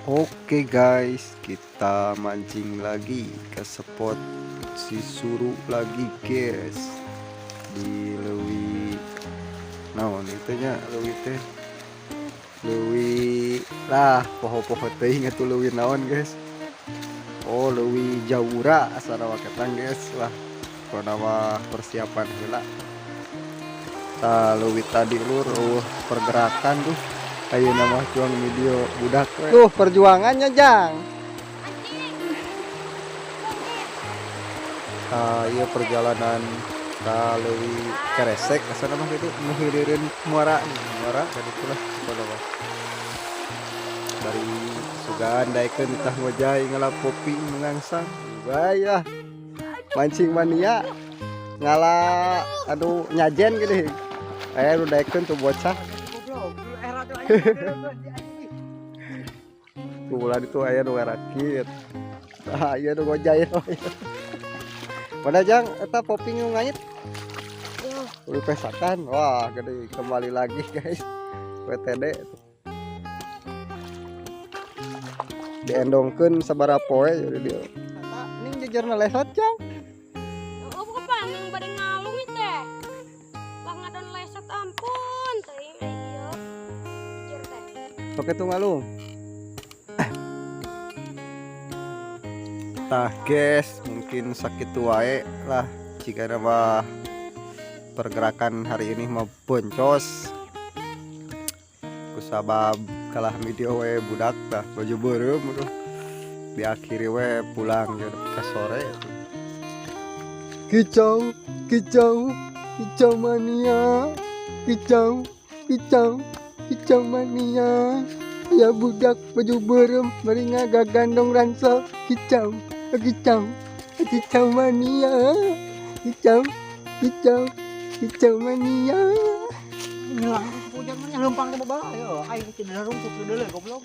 Oke guys, kita mancing lagi ke spot Sisuru lagi, guys. Di leuwi naon itu nya, leuwi teh leuwi lah, poho-poho teuing atuh leuwi naon, guys. Oh, leuwi Jaura asana ketang, guys, lah. Pokona mah persiapan heula. Tah, leuwi tadi, lur, euweuh pergerakan tuh. Ayeuna mah cuang video budak we. Tuh perjuangannya, Jang. Ah, iya, perjalanan ka leuwi Keresek asana mah gitu, nu hilireun muara muara tadi itulah pokona mah. Bari sugan daekeun tah ngojay ngala popi ngangsang. Bahaya. Mancing mania ngala aduh nyajen gitu. Eh, nu daekeun tuh bocah. Tuh ulah itu aya nu ngarakit. Ah, iya nu ngojay. Mana, Jang, eta popping nu ngait? Udah pesakan. Wah, gede kembali lagi, guys. WTD. Diendongkeun sabaraha poe jadi dia. Eta ning jejerna lesot, Jang. Oh, bukan yang bade ngalung teh. Lah, ngadon lesot, ampun teuing ieu. Jejer teh. Oke tuh ngalung. Tah guys, mungkin sakitu wae lah jika mah pergerakan hari ini mah boncos. Kusabab kalah video we budak tah baju beureum aduh. Diakhiri we pulang jadi ke sore. Kicau, kicau, kicau mania. Kicau, kicau, kicau mania. Ya budak baju beureum bari ngagagandong ransel. Kicau, kicau, kicau mania. Kicau, kicau, kicau mania. Ngilang pujan mah leumpang teh bae aing cenah rungkut deuleu, goblok.